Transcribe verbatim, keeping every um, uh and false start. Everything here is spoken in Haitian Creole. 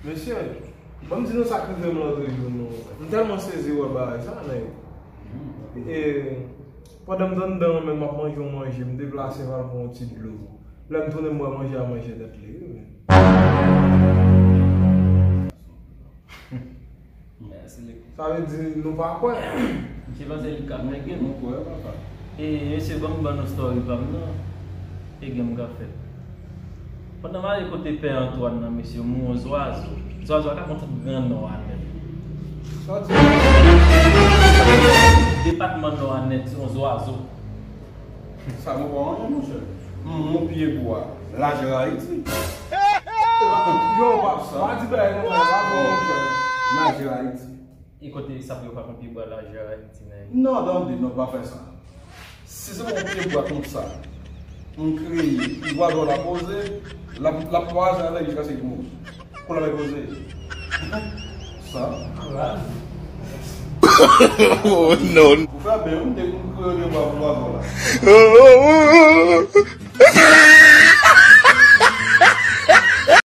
Mesye, ban m di nou sa k rive m lòt jou, non. M tèlman sezi wè bagay sa, nèg. E, pandan m t anndan an menm, m ap manje yon manje, m deplase m al pran yon ti dlo. Lè m tounen, m wè manje a manje tèt li, wi, men. Sa vle di nou pa kwè. Misye panse li ka fè gen. Nou kwè, papa. E, mesye, ban m ban nou story pa m nan. E gen m ka fè. Pandan m ale kote Pè Antwàn nan, mesye, m wè yon zwazo. Zwazo a ka konn tout gran nò a nèt. Sa w di? Depatman nò a nèt, se yon zwazo. Sa bon pa anyen, monchè. M, yon pye bwa lajè Ayiti. Yo, pa, pa di bagay konsa, pa bon, monchè. Lajè Ayiti. E kote sa pou yo pa konn pye bwa lajè Ayiti, nèg? Non, tande, non, pa fè sa. Si se yon pye bwa konsa, m kreye, pye bwa dò la poze, l ap, l ap kwaze avè l jiskaske l mouri. Kou l ap poze. Sa. Oh, non. Ou fè byen, wi, m te konn kreye pye bwa pou dò la.